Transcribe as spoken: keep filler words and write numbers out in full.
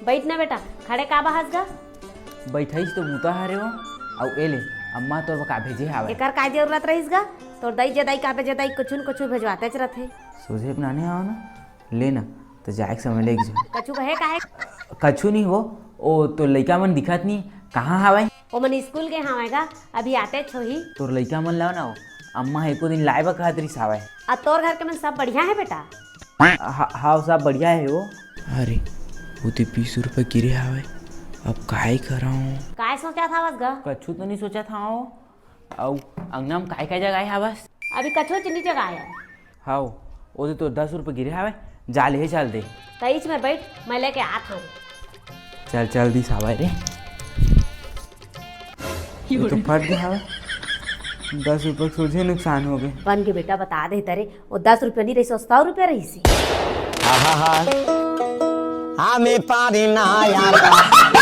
बइठ ना बेटा, खड़े का बहस गा? बइठइस तो बूता हरे हो, अउ ए ले, अम्मा तोर बर का भेजे हावय। एकर का जरूरत रहिस गा? तोर दई जदाई का भेजे दई, कुछु न कुछु भेजवातेच रथे। सोझे बनाने आओ ना, ले ना, तो जाए के समय लेके जा। कछु कहे काहे? कछु नहीं हो, ओ तो लइका मन दिखत नहीं, कहाँ हावय? ओमन स्कूल गे हावय गा, अभी आतेच होही। तोर लइका मन लाओ ना हो, अम्मा ह एको दिन लाए बर कहत रिहिस हावय। आ तोर घर के मन सब बढ़िया हे बेटा? हा-, हाव, सब बढ़िया हे हो। अरे, वो ते बीस रुपए गिरे हावय, अब काय करंव? काय सोचत हावस गा? कछु तो नहीं सोचत हाव। अउ अंगना म काय काय जगाए हावस? अभी कछु च नहीं जगाए हंव। हाव, वो दे तो दस रुपए गिरे हावय, जा ले चल दे। तईच में बइठ, मैं लेके आत हंव। चल, चल दिस हावय रे। ये तो फट गे हावय। दस रुपए के सोझे नुकसान हो गे। बन के बेटा बता दे तरे, वो दस रुपए नहीं रहिस, वो सौ रुपए रहिस। आहा हा। आमे पानी ना आया।